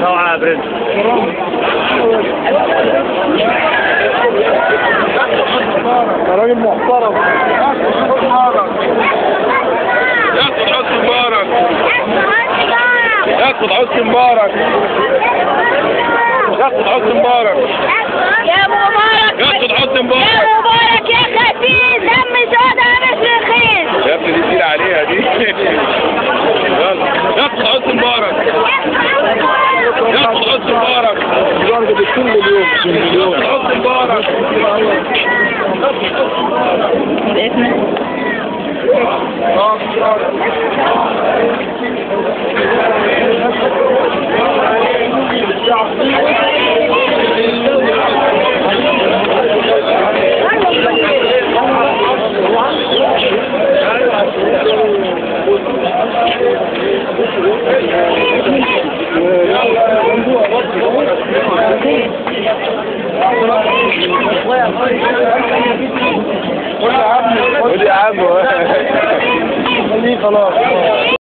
روعة يا برنس. يا راجل محترم. ياخد حسني مبارك. ياخد حسني مبارك. ياخد حسني مبارك. يا مبارك. ياخد حسني مبارك. يا مبارك يا خسيس، دم سودا مش رخيص. يا ابني دي تقيلة عليها دي. يلا ياخد حسني مبارك. ياخد حسني مبارك. درجة 2 مليون مش مليون. ياخد حسني مبارك. قول يا عم. قول يا عم. خليه خلاص.